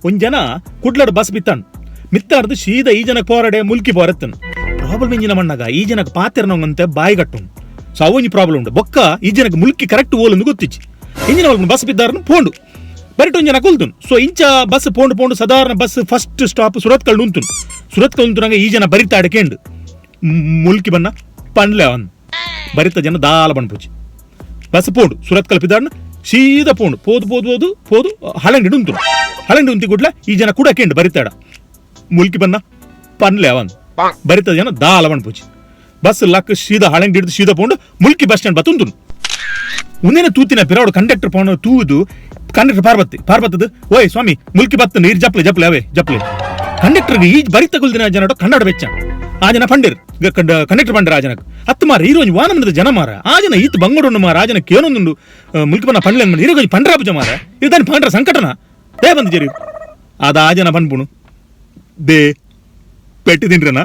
ಒಂಜಿ ಜನ ಕುಡ್ಲಡ್ ಬಸ್ ಬಿತ್ತಾಂಡ್ ಮಿತ್ತಾರ್ದ್ ಶೀದ ಈ ಜನಕ್ ಪೋರಡೆ ಮುಲ್ಕಿ ಪೋರೆತ್ತನ್ ಪ್ರಾಬ್ಲಮ್ ಇಂಜಿನ ಮಣ್ಣಾಗ ಈ ಜನಕ್ ಪಾತೆರ್ನವಂಗಂತೆ ಬಾಯಿ ಕಟ್ಟುಂಡು. ಸೊ ಅವೊಂಜಿ ಪ್ರಾಬ್ಲಮ್ ಉಂಡು. ಬೊಕ್ಕ ಈ ಜನಕ್ ಮುಲ್ಕಿ ಕರೆಕ್ಟ್ ಓಲುಂದು ಗೊತ್ತಿಜ್ಜಿ. ಇಂಜಿನ ಮಲ್ಪುಂಡು ಬಸ್ ಬಿದ್ದಾರನ್ ಪೋಂಡು ಬರಿಟ್ ಒಂಜಿ ಜನ ಕುಲ್ದುನ್. ಸೊ ಇಂಚ ಬಸ್ ಪೋಂಡು ಪೋಂಡು ಸಾಧಾರಣ ಬಸ್ ಫಸ್ಟ್ ಸ್ಟಾಪ್ ಸುರತ್ಕಲ್ ಉಂತುನ್. ಸುರತ್ಕಲ್ ಉಂತುನಗ ಈ ಜನ ಬರಿತ ಕೇಂಡು ಮುಲ್ಕಿ ಬನ್ನ ಪಂಡ್ಲೆ ಅವನ್ ಬರಿತ ಜನ ದಾಲ ಪನ್ಪುಜಿ. ಬಸ್ ಪೋಂಡು ಸುರತ್ಕಲ್ ಪಿದಾಡ್ನ ಸೀದಾ ಪೋಂಡು ಪೋದು ಪೋದು ಪೋದು ಪೋದು ಹಳಂಗಡಿ ಉಂತು. ಹಳಂಗಡಿ ಉಂತಿ ಕೂಡ್ಲೆ ಈ ಜನ ಕೂಡ ಕೇಂಡು ಬರಿತಾಡ ಮುಲ್ಕಿ ಬನ್ನ ಪನ್ಲೆ ಅವನ್ ಬರಿತ ಜನ ದಾಲ ಪನ್ಪುಜಿ. ಬಸ್ ಲಕ್ ಸೀದಾ ಹಳಂಗಡಿ ಹಿಡಿದು ಸೀದಾ ಪೋಂಡು ಮುಲ್ಕಿ ಬಸ್ ಸ್ಟ್ಯಾಂಡ್ ಬತ್ತುಂತು. ಉಂದೇನೆ ತೂತಿನ ಪಿರಾವಡು ಕಂಡಕ್ಟರ್ ಪೋಣ ತೂದು ಕಂಡಕ್ಟರ್ ಪಾರ್ವತಿ ಪಾರ್ವತದ ಓಯ್ ಸ್ವಾಮಿ ಮುಲ್ಕಿ ಬತ್ತ ನೀರು ಜಪ್ಲೆ ಜಪ್ಲೆ ಅವೇ ಜಪ್ಲೆ. ಕಂಡಕ್ಟರ್ಗೆ ಈ ಬರಿತ ಕುಲ್ದಿನ ಜನಟ ಕನ್ನಡ ಬೆಚ್ಚ ಆ ಜನ ಪಂಡಿರ್ ಕಂಡಕ್ಟರ್ ಪಂಡಿರ ಆ ಜನಕ್ಕೆ ಅತ್ತು ಮಾರ ಈರೋಜ್ ವಾನಮನದ ಜನ ಮಾರ ಆ ಜನ ಈತ ಬಂಗಡೊಂಡು ಮಾರ ಆ ಜನ ಕೇನೊಂದುಂಡು ಮುಲ್ಕಿ ಬನ್ನ ಪಂಡ್ಲೆ ಈರೋಜ್ ಪಂಡ್ರಾಪುಜ ಮಾರ ಇದನ್ನು ಪಂಡ್ರ ಸಂಕಟನ they ಬಂದು ಜರಿ ಅದ ಆ ಜನ ಪನ್ಪುಣು they ಪೆಟ್ಟಿ ತಿಂಡ್ರನ.